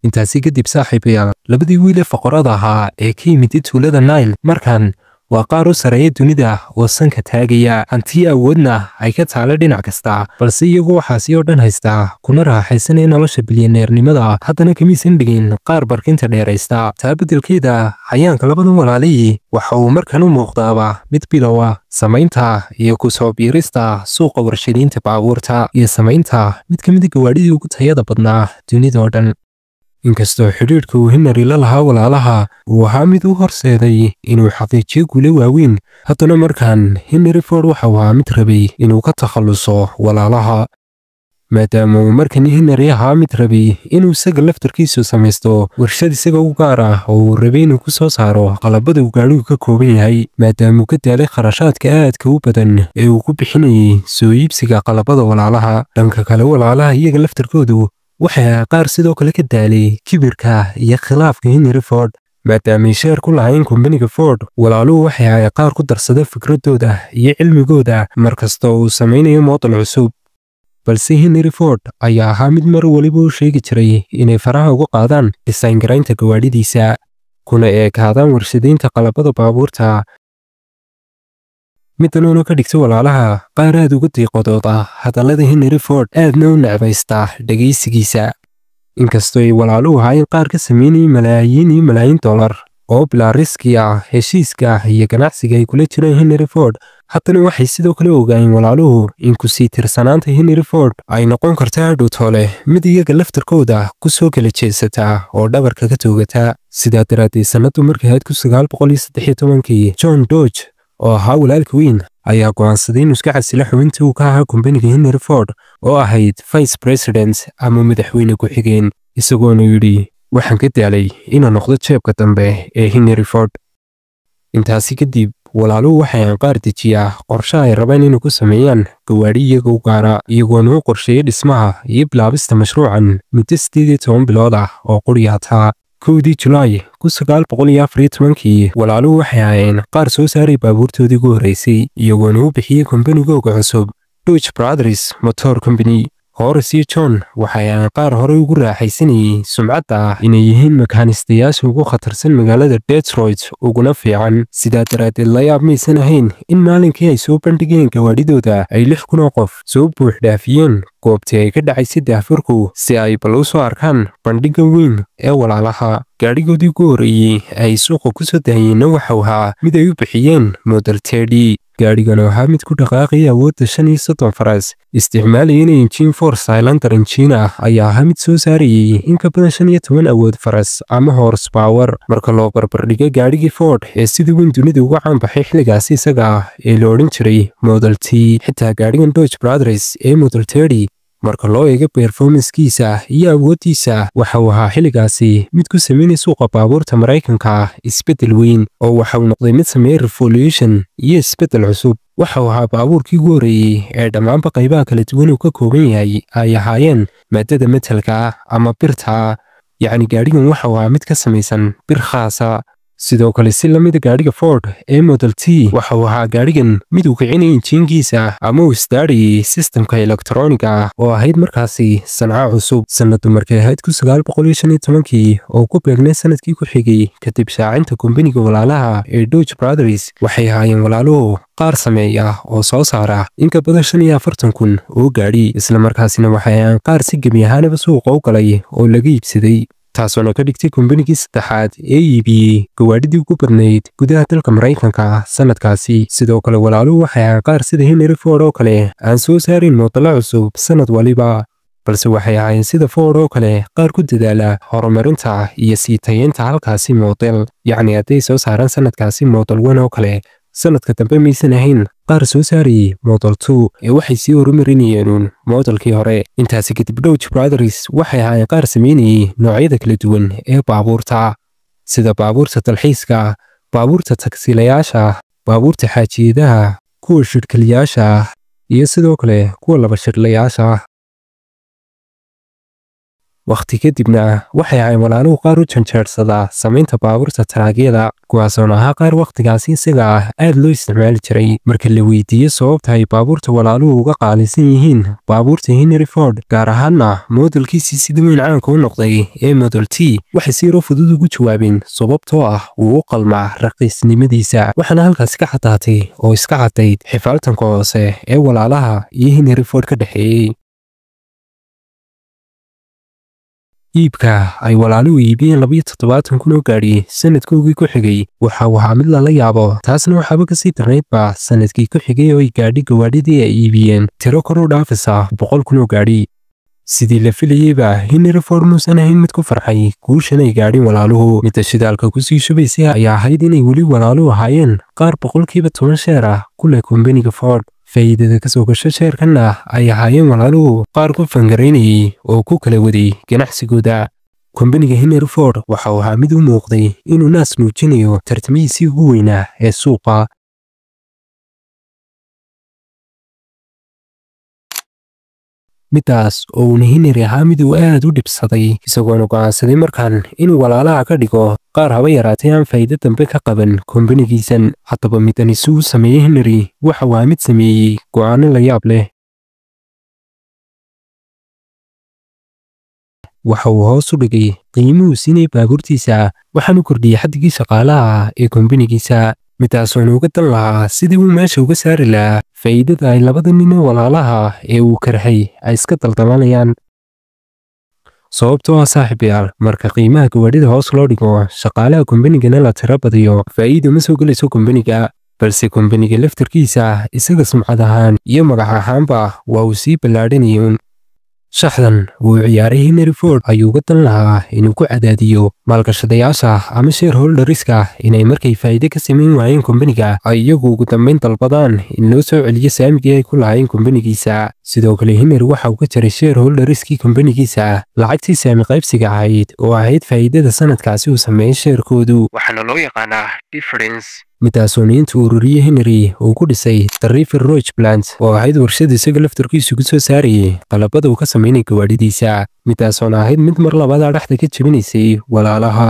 Intaasi kadib saaxiibayaal, labadii wiil ee foqorada ahaa ee ka yimid tuulada Nile markan waa qaar u sareeya dunida oo sanka taagaya, hantiyo awoodna ay ka taala dhinac kasta, balse iyagu waxaasi oo dhan haystaa kuna raaxaysanaya nolosha bilyaneernimada, haddana kamiisan dhigin qaar barkinta dheeraysta. Taa beddelkeeda hayaanka labadan walaalihii waxa uu markan u muuqdaaba mid bilow ah samaynta iyo ku soo biirista suuqa warshadaynta baabuurta iyo samaynta mid ka mid a gawaadhidii ugu tayada badnaa dunida oo dhan. Inkastoo xidhiidhka uu Henry la lahaa walaalaha uu ahaa mid u horseeday inuu xaqiijiyo guulo waaweyn, haddana markan Henry Ford waxa uu ahaa mid rabay inuu ka takhaluso walaalaha, maadaama uu markan Henry ahaa mid rabay inuu isaga laftarkiisu samaysto warshad isaga u gaar ah oo uu rabay inuu ku soo saaro qalabada uu gaadhigu ka kooban yahay, maadaama uu ka daalay kharashaadka aadka u badan ee uu ku bixinayay soo iibsiga qalabada walaalaha. Dhanka kale walaalaha iyaga laftarkoodu waxay ahaa qaar sidoo kale ka daalay kibirka iyo khilaafka Henry Ford, maadaamay sheer ku lahayn kumbaniga Ford. Walaaluhu waxay ahaayeen qaar ku darsada fikradooda iyo cilmigooda markasta oo uu samaynayo model cusub. Balse Henry Ford ayaa ahaa mid mar waliba u sheegi jiray inay faraha uga qaadaan design garaynta gawaadhidiisa, kuna eekaadaan warshadaynta qalabada baabuurta. Midanuuna ka dhigta walaalaha qaar aad uga diiqadooda hadallada Henry Ford, aadna u necbaysta dhegaysigiisa. Inkastoo ay walaaluhu ahaayeen qaar ka sameynayay malaayiin iyo malaayiin dollar oo bilaa riski ah heshiiska iyo ganacsiga ay kula jireen Henry Ford, haddana waxay sidoo kale ogaayeen walaaluhu in ku sii tirsanaanta Henry Ford ay noqon karto hadhow toole mid iyaga laftarkooda ku soo kala jeesata oo dhabarka ka toogata. Sidaa daraaddeed sannadu markay ahayd 1913kii, John Dodge oo ahaa walaalka weyn ayaa go'aansaday inuu iska xasilo xubintii uu ka ahaa kumbaniga Henry Ford oo ahayd vice president ama madaxweyne ku-xigeen, isagoona yidhi waxaan ka daalay inaan noqdo jeebka dambe ee Henry Ford. Intaasi kadib walaaluhu waxay aan qaar dejiyaa qorshe ay rabeen inay ku sameeyaan gawaadhi iyaga u gaara, iyagoona u qorsheeyay dhismaha iyo bilaabista mashruucan muddo 18 bilood ah oo quriyaataa. 1dii Julaay 1914kii walaaluhu waxay ahaayeen qaar soo saaray baabuurtoodii ugu horreysay, iyagoona u bixiyey kombanigooga cusub Dodge Brothers Motor Company. Horace iyo John waxay ahaayeen qaar horey ugu raaxaysanayay sumcadda ah inay yihiin makaanistayaasha ugu khatarsan magaalada Detroit uguna fiican. Sidaa daraaddeed la yaab maysan ahayn in maalinkii ay soo bandhigeen gawaadhidooda ay 6,000 oo qof soo buux dhaafiyeen goobtii ay ka dhacaysay daahfurku si ay bal u soo arkaan bandhigga weyn ee walaalaha. Gaadhigoodii ugu horreeyey ay suuqa ku soo daayeenna waxau ahaa mid ay u bixiyeen Model 30. Gaadhigan oo ahaa mid ku dhaqaaqaya awoodda 35 faras, isticmaalayana engine 4 cylinder engine ah, ayaa ahaa mid soo saarayay in ka badan 15 awood faras ama horsepower marka loo barbardhigo gaadhigii Ford ee sida weyn dunida uga caan baxay xilligaasi isaga ah ee la odhan jiray Model T. Xitaa gaadhigan Dodge Brothers ee Model 30 marka loo eego performancekiisa iyo awooddiisa, waxa uu ahaa xilligaasi mid ku sameynaya suuqa baabuurta Maraykanka isbeddel weyn, oo waxa uu noqday mid sameeyay revolution iyo isbeddel cusub. Waxa uu ahaa baabuurkii ugu horreeyey ee dhammaanba qaybaha kala duwan uu ka kooban yahay ay ahaayeen maadada metalka ama birta. Yacni gaadhigan waxa uu ahaa mid ka samaysan bir khaasa. Sidoo kale si lamida gaadhiga Ford ee Model T, waxa uu ahaa gaadhigan mid uu kicinayay injiinkiisa ama uu isdaarayay sistamka elektarooniga oo ahayd markaasi sanca cusub. Sannadu markay ahayd 1915kii oo ku beegnay sanadkii ku xigay kadib shaacinta kumbaniga walaalaha ee Dodge Brothers, waxay ahaayeen walaaluhu qaar sameeya oo soo saara in ka badan 45,000 oo gaadhi, isla markaasina waxay ahaayeen qaar si gebi ahaanaba suuqa u galay oo laga iibsaday, taasoona ka dhigtay kumbanigii saddexaad ee iibiyey gawaadhidii ugu badnayd gudaha dalka Maraykanka sanadkaasi. Sidoo kale walaaluhu waxay ahaayeen qaar sida Henry Ford oo kale aan soo saarin moodalo cusub sanad waliba, balse waxay ahaayeen sida Ford oo kale qaar ku dadaala horumarinta iyo sii tayeynta halkaasi model. Yacni hadday soo saaraan sanadkaasi Model 1 oo kale, sanadka dambe maysan ahayn qaar soo saarayay Model 2 ee waxay sii horumarinayeen modelkii hore. Intaasi kadib Dodge Brothers waxay ahaayeen qaar sameynayay noocyada kala duwan ee baabuurta, sida baabuurta dalxiiska, baabuurta tagsiilayaasha, baabuurta xaajiyadaha, kuwa shirkaliyaasha iyo sidoo kale kuwa laba shirlayaasha. Waqti kadibna waxay ahaayeen walaaluhu qaar u janjeersadaa samaynta baabuurta taraagyada, kuwaasoona ahaa qaar waqtigaasi isaga ah aad loo isticmaali jiray. Marka la weydiiyey sababta ay baabuurta walaaluhu uga qaalisan yihiin baabuurta Henry Ford, gaar ahaanna modelkiisii sida weyn caanka u noqday ee Model T, waxay si yaro fudud ugu jawaabeen sababtoo ah wuu u qalmaa raqiisnimadiisa. Waxaana halkaasi ka caddaatay oo iska caddayd xifaaltanka hoose ee walaalaha iyo Henry Ford ka dhexeeyey. Iibka ay walaaluhu iibiyeen 72,000 oo gaadhi sanadkoogii ku xigay waxa uu ahaa mid lala yaabo, taasna waxaaba kasii darnaydba sanadkii ku xigay oo ay gaadhi gawaadhidii ay iibiyeen tiro kor u dhaafaysa 100,000 oo gaadhi. Sidii la filayeyba Henry Ford muusan ahayn mid ku farxay guushan ay gaadhin walaaluhu. Midda shidaalka kusii shubaysay ayaa ahayd inay weli walaaluhu ahaayeen qaar 10% sheer ah ku leh kumbaniga Ford. Faa'iidada ka soo gasho sheerkanna ay ahaayeen walaaluhu qaar ku fangaraynayay oo ku kala waday ganacsigooda. Kumbaniga Henry Ford waxa uu ahaa mid u muuqday inuu naas nuujinayo tartamihiisii ugu weynaa ee suuqa. Midaas oo uuna Henry ahaa mid uu aad u dhibsaday, isagoona go'aansaday markaan inuu walaalaha ka dhigo qaar haba yaraatay aan faa'iido dambe ka qaban kumbanigiisan. Haddaba midani si uu sameeyey Henry waxa uu ahaa mid sameeyey go'aano la yaab leh. Waxa uu hoos u dhigay qiimuhu siinay baabuurtiisa, waxaanu kordhiyey xaddigii shaqaalaha ee kombanigiisa, midaasoona uga dan lahaa sidii uu meesha uga saari lahaa faa'iidada ay labada nin ee walaalaha ee uu karhay ay iska daldalanayaan. Sababtoo ah saaxiibayaal, marka qiimaha gawaadhida hoos loo dhigo, shaqaalaha kombanigana la tiro badiyo, faa'iido ma soo gelayso kombaniga, balse kombaniga laftarkiisa isaga sumcad ahaan iyo magac ahaanba waa uu sii ballaadhanayuun. Shaxdan uu ciyaaray Henry Ford ayuu uga dan lahaa inuu ku cadaadiyo maalgashadayaasha ama shareholderska inay markay faa'iido ka samayn waayeen kombaniga ay iyagu ugu dambeyn dalbadaan in loo soo celiyo saamigii ay ku lahaayeen kombanigiisa. Sidoo kale Henry waxa uu ka jaray shareholderskii kombanigiisa lacagtii saami qaybsiga ahayd oo ahayd faa'iidada sanadkaasi uu sameeyey sheerkoodu, waxaana loo yaqaanaa difference. Midaasoona intuu ururiyey Henry uu ku dhisay The River Rouge Plant oo ahayd warshad isaga laftarkiisu ku soo saarayay qalabada uu ka sameynay gawaadhidiisa, midaasoona ahayd mid mar labaad dhexda ka jebinaysay walaalaha.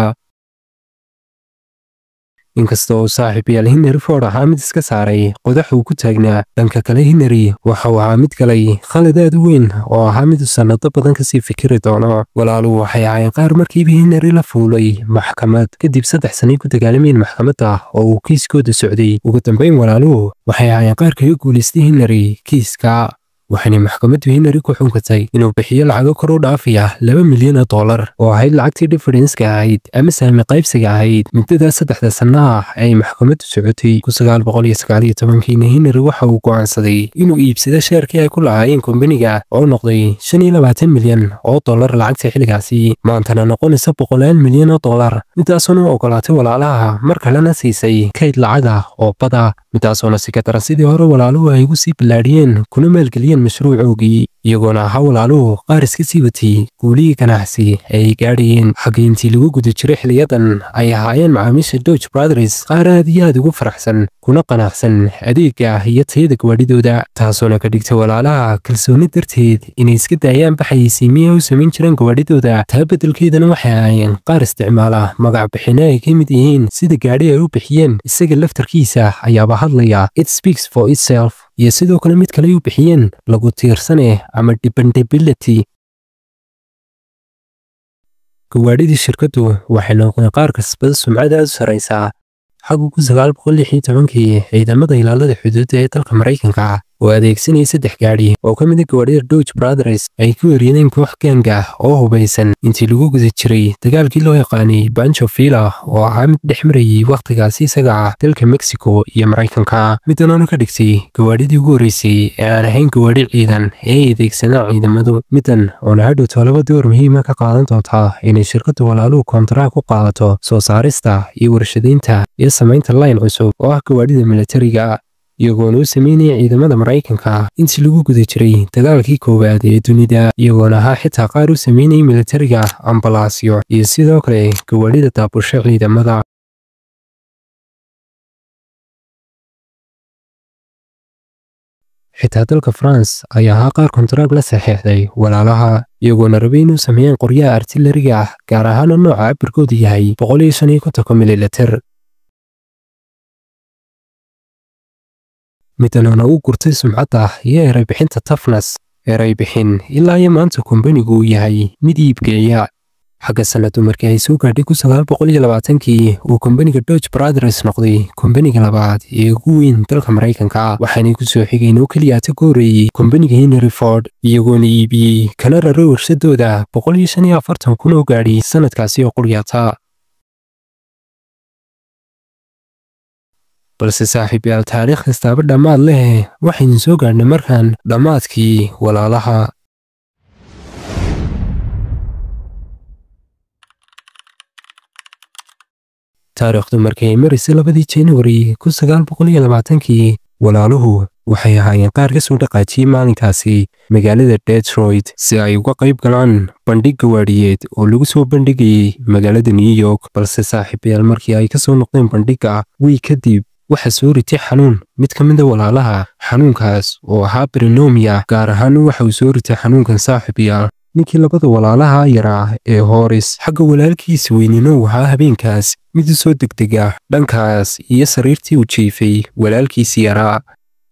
Inkasta oo saaxiibayaal Henry Ford ahaa mid iska saaray qodax uu ku taagnaa, dhanka kale Henry waxa uu ahaa mid galay khalad aad u weyn oo ahaa mid uu sanado badan kasii fikiri doono. Walaaluhu waxay ahaayeen qaar markiiba Henry la fuulay maxkamad, kadib 3 sano ku dagaalamayeen maxkamadda oo uu kiiskooda socday. Ugu dambeyn walaaluhu waxay ahaayeen qaar kaga guulaystay Henry kiiska, waxaana maxkamaddu Henry ku xukuntay inuu bixiyo lacago kor u dhaafaya $2 milyan oo ahayd lacagtii difference-ka ahayd ama saami qaybsiga ahayd muddada 3 sanaha ay maxkamaddu socotay. 1919 Henry waxa uu go'aansaday inuu iibsado sheerkii ay ku lahaayeen kombaniga oo noqday $25 milyan lacagta xilligaasi, maantana noqonaysa $100 milyan. Midaasoona u ogolaatay walaalaha mar kalena siisay kayd lacag ah oo bada, midaasoona si ka daran sidii hore walaaluhu ay ugu sii ballaadhiyeen kuna maalgeliyeen mashruucoogii, iyagoona ahaa walaaluhu qaar iska sii watay guulihii ganacsi ay gaadhayeen. Xagga intii lagu guda jiray xiliyadan ay ahaayeen macaamiisha Dodge Brothers qaar aad iyo aad ugu faraxsan kuna qanacsan adeega iyo tayada gawaadhidooda, taasoona ka dhigtay walaalaha kalsooni darteed inay iska daayaan baxaysiimiya u samayn jireen gawaadhidooda. Taa beddelkeedana waxay ahaayeen qaar isticmaala magac bixinno ay ka mid yihiin sida gaadhi ay u bixiyeen isaga laftarkiisa ayaaba hadlaya, it speaks for itself, iyo sidoo kale mid kale u bixiyeen lagu tiirsane ama dependability. Gawaadhidii shirkaddu waxay noqdeen qaar kasbada sumcad aad u sarreysa. Xagga 1916 ciidamada ilaalada xuduudda ee dalka Mareykanka oo adeegsanayay 3 gaadhi oo ka mid ah gawaadhida Dodge Brothers ay ku weerareen koox gang ah oo hubaysan intii lagu guda jiray dagaalkii loo yaqaanay Pancho Villa oo ahaa mid dhex marayay wakhtigaasi isaga ah dalka Mexico iyo Mareykanka. Midanoona ka dhigtay gawaadhidii ugu horreysay ee aan ahayn gawaadhi ciidan ee ay adeegsadaan ciidamadu, midan oona hadhow tolaba door muhiim ah ka qaadan doonta inay shirkaddu walaaluhu kontaraak ku qaadato soo saarista iyo warshadaynta iyo samaynta line cusub oo ah gawaadhida militariga, iyagoona u sameynaya ciidamada Mareykanka intii lagu guda jiray dagaalkii koowaad ee dunida, iyagoona ahaa xitaa qaar u sameynayay militariga ambalaasyo iyo sidoo kale gawaadhida daabusha ciidamada. Xitaa dalka France ayaa ahaa qaar kontaraag la saxeexday walaalaha, iyagoona rabay inuu sameeyaan qoryaha artilleriga ah, gaar ahaan nooca cabirkoodu yahay 155 mililiter. Midanoona u gurtay sumcadda iyo eray bixinta toughness, eray bixin ilaa iyo maanta kombanigu uu yahay mid iibgeeya. Xagga sanadu markii ay soo gaadhay 1920 uu kombaniga Dodge Brothers noqday kombaniga labaad ee ugu weyn dalka Mareykanka, waxaanay ku soo xigeen oo keliya ta ka horreeyey kombaniga Henry Ford, iyagoona iibiyey kana raray warshadooda 145,000 oo gaadhi sanadkaasi oo quryata. Balse saaxiibayaal, taariikh kastaaba dhammaad leh, waxaynu soo gaadhnay markaan dhammaadkii walaalaha. Taariikhdu markii ay maraysay 2 January 1920 walaaluhu waxay ahaayeen qaar ka soo dhaqaajiyey maalinkaasi magaalada Detroit si ay uga qayb galaan bandhig gawaadhiyeed oo lagu soo bandhigayay magaalada New York. Balse saaxiibayaal, markii ay ka soo noqdeen bandhigga wiig kadib waxa soo ritay xanuun mid ka mid ah walaalaha, xanuunkaas oo ahaa pneumonia. Gaar ahaan waxa uu soo ritay xanuunkan saaxiibayaal ninkii labada walaalaha yaraa ee Horace. Xagga walaalkiisa weynino waxaa habeenkaas mid u soo degdega dhankaas iyo sariirtii uu jiifay walaalkiisi yaraa.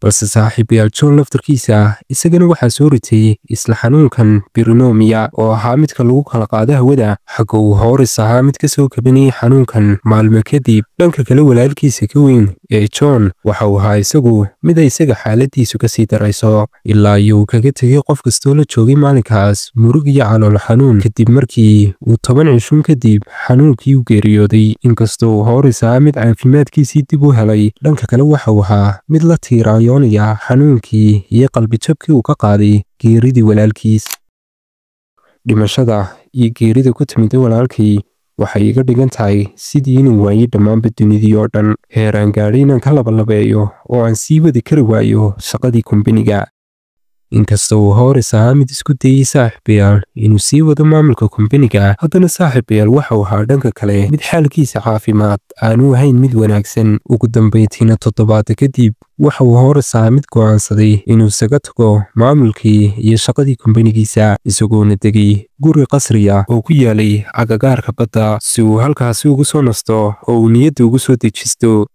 Balse saaxiibayaal, John laftarkiisa isagana waxaa soo ritay isla xanuunkan birinomiya oo ahaa midka lagu kala qaado hawada, xagga uu Horis ahaa mid ka soo kabanayay xanuunkan maalmo kadib. Dhanka kale, walaalkiisa ka weyn ee John waxa uu ahaa isagu mid ay isaga xaaladiisu kasii darayso, ilaa iyo uu kaga tegay qof kastoo la joogay maalinkaas murug iyo calool xanuun, kadib markii uu 10 cishun kadib xanuunkii u geeriyooday. Inkastoo uu Horis ahaa mid caafimaadkiisii dib u helay, dhanka kale waxa uu ahaa mid la tiiraanyoonaya xanuunkii iyo qalbijabkii uu ka qaaday geeridii walaalkiis. Dhimashada iyo geerida ku timida walaalkii waxay iga dhigan tahay sidii inuu waayey dhammaanba dunidii oo dhan, heeraan gaadhay inaan ka labalabeeyo oo aan sii wadi kari waayo shaqadii kumbaniga. Inkasta uu Horis ahaa mid isku dayey, saaxiibayaal, inuu sii wado maamulka kumbaniga, haddana saaxiibayaal, waxau ahaa dhanka kale mid xaalkiisa caafimaad aanu ahayn mid wanaagsan. Ugu dambayntiina, toddobaada kadib, waxa uu Horis ahaa mid go'aansaday inuu isaga tago maamulkii iyo shaqadii kumbanigiisa, isagoona degay guri qasriya oo ku yaalay agagaarka badda si uu halkaasi ugu soo nasto oo uu niyadda ugu soo dejisto.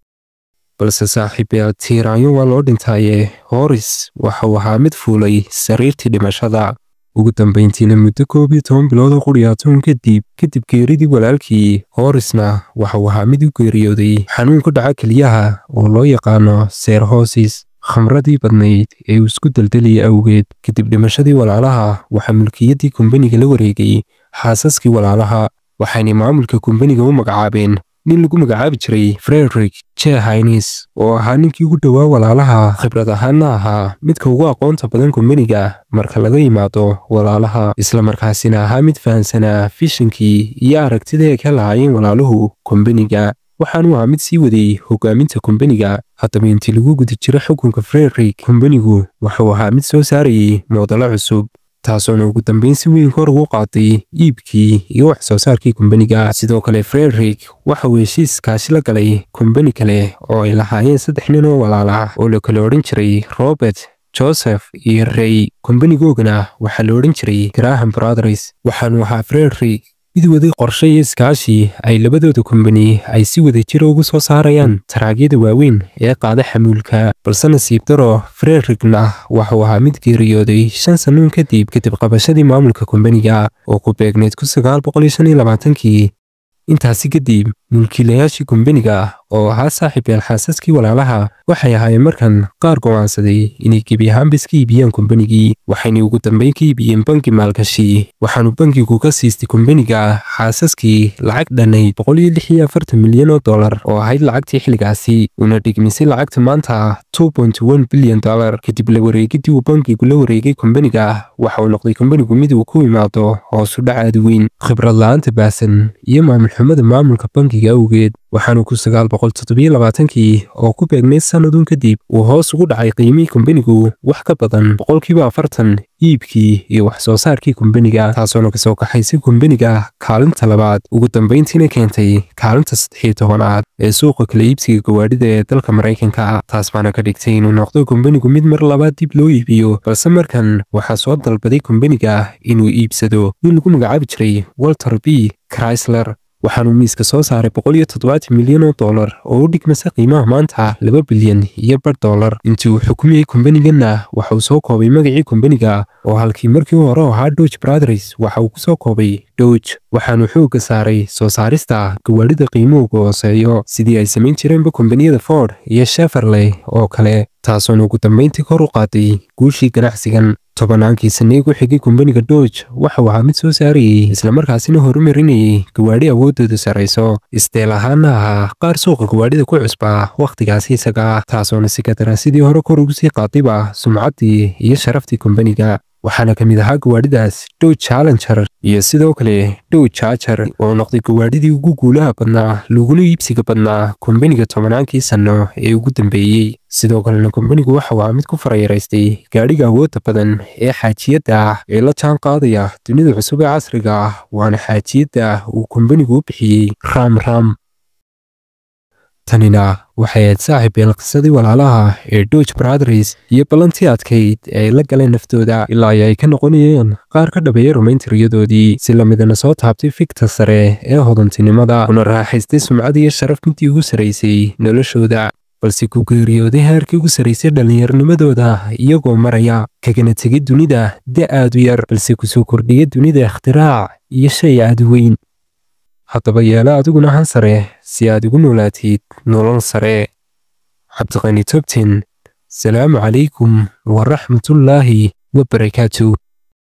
Balse saaxiibayaal, tiiraanyo waa loo dhintaaye, Horis waxau ahaa mid fuulay sariirtii dhimashada. Ugu dambayntiina, muddo 11 bilood oo quriyaatoon kadib geeridii walaalkii, Horisna waxau ahaa mid u geeriyooday xanuun ku dhaca keliyaha oo loo yaqaano cirrhosis, khamradii badnayd ee uu isku daldalayay awgeed. Kadib dhimashadii walaalaha, waxaa mulkiyaddii kumbaniga la wareegay xaasaskii walaalaha, waxayna maamulka kumbaniga u magacaabeen nin lagu magacaabi jiray Frederick J Haynes, oo ahaa ninkii ugu dhowaa walaalaha, khibrad ahaanna ahaa midka ugu aqoonta badan kumbaniga marka laga yimaado walaalaha, islamarkaasina ahaa mid fahansanaa vision-kii iyo aragtida ay ka lahaayeen walaaluhu kumbaniga. Waxaanu ahaa mid sii waday hogaaminta kumbaniga. Haddaba, intii lagu guda jiro xukunka Frederick, kumbanigu wuxuu ahaa mid soo saarayay moodalo cusub, taasoona ugu dambeyn si weyn kor ugu qaaday iibkii iyo wax soo saarkii kumbaniga. Sidoo kale, Frederick waxa uu heshiis kaashi la galay kumbani kale oo ay lahaayeen saddex nin oo walaala oo la kala odhan jiray Robert, Joseph iyo Ray. Kumbanigoogana waxaa la odhan jiray Graham Brothers. Waxaanu ahaa Frederick mid waday qorshe iyo iskaashi ay labadooda kumbani ay si wada jira ugu soo saarayaan taraagyada waaweyn ee qaada xamuulka. Balse nasiib daro, Frederickna waxuu ahaa mid geeriyooday 5 sannoon kadib qabashadii maamulka kumbaniga oo ku beegnayd 1925-kii. Intaasi kadib, mulkiilayaashii kumbaniga oo ahaa saaxiibyaal xaasaskii walaalaha waxay ahaayeen markan qaar go'aansaday inay gebi ahaanba iska iibiyaan kumbanigii, waxayna ugu dambeyn ka iibiyeen bangi maalgashi. Waxaanu bangigu ka siistay kumbaniga xaasaskii lacag dhannayd 146 milyan oo dollar, oo ahayd lacagtii xilligaasi, una dhigmisay lacagta maanta $2.1 bilyan. Kadib la wareegidii uu bangigu la wareegay kumbaniga, waxa uu noqday kumbanigu mid uu ku imaado hoos u dhac aad weyn, khibrad la'aanta baasan iyo maamul xumada maamulka bangiga awgeed. Waxaanu 1927-kii, oo ku beegnayd sanadun kadib, uu hoos ugu dhacay qiimihii kumbanigu wax ka badan 40% iibkii iyo wax soo saarkii kumbaniga, taasoona kasoo kaxaysay kumbaniga kaalinta labaad, ugu dambayntiina keentay kaalinta 13aad ee suuqa kala iibsiga gawaadhida ee dalka Maraykanka. Taas baana ka dhigtay inuu noqdo kumbanigu mid mar labaad dib loo iibiyo, balse markan waxaa soo dalbaday kumbaniga inuu iibsado nin lagu magacaabi jiray Walter B Chrysler. Waxaanuu miiska soo saaray 170 milyan oo dollar, oo u dhigmasa qiimaha maanta 2.5 bilyan dollar. Intii uu xukumayey kumbaniganna, waxa uu soo koobay magacii kumbaniga, oo halkii markii hore ahaa Dodge Brothers waxa uu ku soo koobay Dodge. Waxaanu xoogga saaray soo saarista gawaadhida qiimuhu hooseeyo, sidii ay samayn jireenba kumbaniyada Ford iyo Chevrolet oo kale, taasoona ugu dambayntii kor u qaaday guushii ganacsigan. Tobannaankii sannee ku xigay, kumbaniga Dodge waxa uu ahaa mid soo saarayey islamarkaasina horumarinayay gawaadhi awooddoodu sarrayso, isteel ahaana ahaa qaar suuqa gawaadhida ku cusbaa wakhtigaasi isaga, taasoona si kadara sidii hore kor ugu sii qaadayba sumcaddii iyo sharaftii kumbaniga. Waxaana ka mid ahaa gawaadhidaas Dodge Challenger iyo sidoo kale Dodge Charger, oo noqday gawaadhidii ugu guulaha badnaa laguna iibsiga badnaa kumbaniga tobannaankii sanno ee ugu dambeeyey. Sidoo kalena, kumbanigu waxa uu ahaa mid ku farayaraystay gaadhiga awoodda badan ee xaajiyadda ah ee la jaan qaadaya dunida cusub ee casriga ah, waana xaajiyadda uu kumbanigu u bixiyey Ram. Ram. Tanina waxay ahayd, saaxiibyaal, qisadii walaalaha ee Dodge Brothers iyo ballantii adkayd ee ay la galeen naftooda ilaa ay ka noqonayeen qaar ka dhabeeyay rumaynta riyadoodii, si lamidana soo taabtay figta sare ee hodantinimada, kuna raaxaystay sumcad iyo sharaf midii ugu saraysay noloshooda. balse ku geeriyooday heerkii ugu sarraysay dhallinyarnimadooda iyagoo maraya, kagana tegay dunida da aad u yar, balse kusoo kordhiya dunida ikhtiraac iyo shay aad u weyn. Haddaba yeelo adiguna han sare si aad ugu noolaatid nolol sare. Cabdiqani Tobtin, salaamu calaykum waraxmatullaahi wabarakaatu.